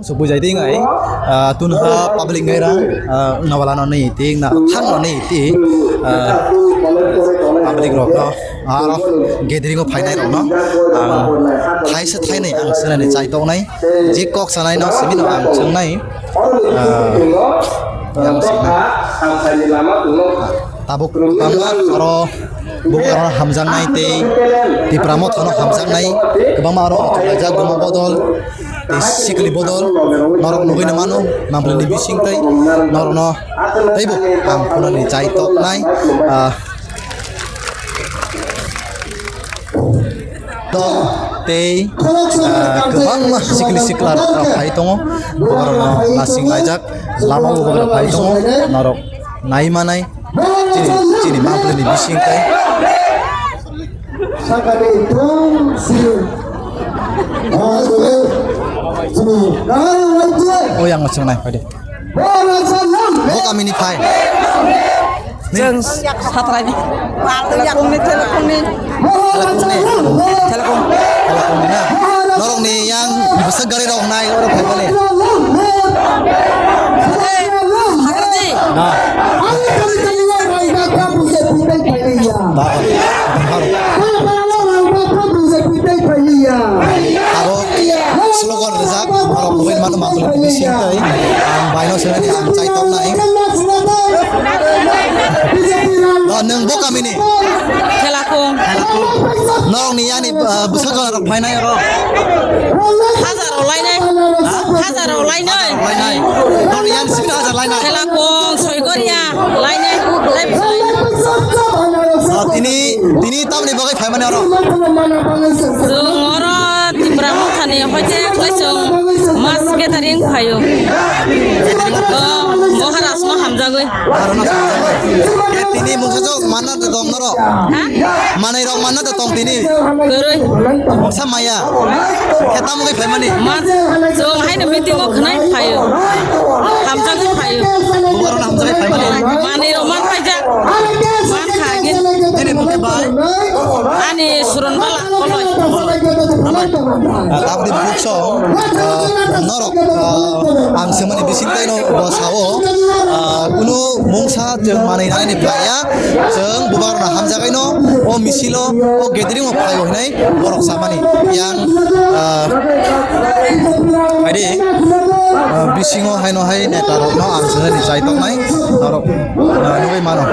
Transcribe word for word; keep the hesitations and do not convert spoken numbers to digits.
Sukbui jai ting ai, ah, tun ha public ngai ra, ah, nawala no ni ting na thang no ni ti, ah, public rok no, ah, aro gathering o phainai rok no, ang thaisa thainai ang swnani chai tongnai, je kok sanai no simi no ang chwngnai, ah, yang simi. Tabuk bangma aro Bubagra hamjaknai tei Tipra Motha no hamjaknai kwbangma aro achuk laijak Gumo Bodol tei Sikli Bodol norok nugui no mano Mampli ni bising tei norok no teibo ang phunani chai toknai, ah, tei, ah, kwbangma sikli sikla rok phai tongo, bubagra no nasing laijak lama o bubagra phai tongo norok nai manai. Chini, chini Mampli ni bising tai. Sakani tong sini. Ah, sini. Ah, wajib. O yang chwng nai, phaidi. Bo kami ni phai. Chwng satrai ni. Telekong ni, telekong ni. Telekong ni. Telekong. Telekong ni na. Norok ni yang bwswk gari rok nai, oro phai bale. Na. Ba. Abo slogan rijak, norok nugui mano Mampli ni bising tai. Ang bai no swngnani ang chai toknai. O, nwng bo kami ni? Telekong. Norok ni yani, ah, bwswk rok phainai oro? Hajar rok lainai. Ha? Hajar rok lainai. Lainai. Norok ni yani simi hajar lainai. Telekong, Soigoria, lainai. Tei bwswk lainai. Ah, tini, tini tamni bagwi phaimani oro? Chwng oro Tipra Mothani hoite khlai chwng mass gathering phaio. Oh, Maharaj no hamjagwi. Aro no hamjagwi. Eh, tini mungsa jok manna de dong norok. Ha? Manai rok manna de tong tini. Kwrwi. Mungsa maya. Khe tamo khe phaimani. Ma, chwng haino meeting o khwnai phaio. Hamjagwi phaio. Bubagra no hamjagwi phaimani. Manai rok man phaijak. Man kha agin. Nini mungkhe bai? Ani Suron Bala Koloi. Ah, tabdi bukso, ah, norok, ah, ang swngmani bising tei no bo sao, ah, kunu mungsa chwng manwi nani ni phlaiya, chwng bubagra no hamjagwi no o misilo, o gathering o phaio hinai borok samani yang, ah, haidi, ah, bisingo haino hai neta rok no ang swngmani chai tongnai norok. Ah, nugui mano.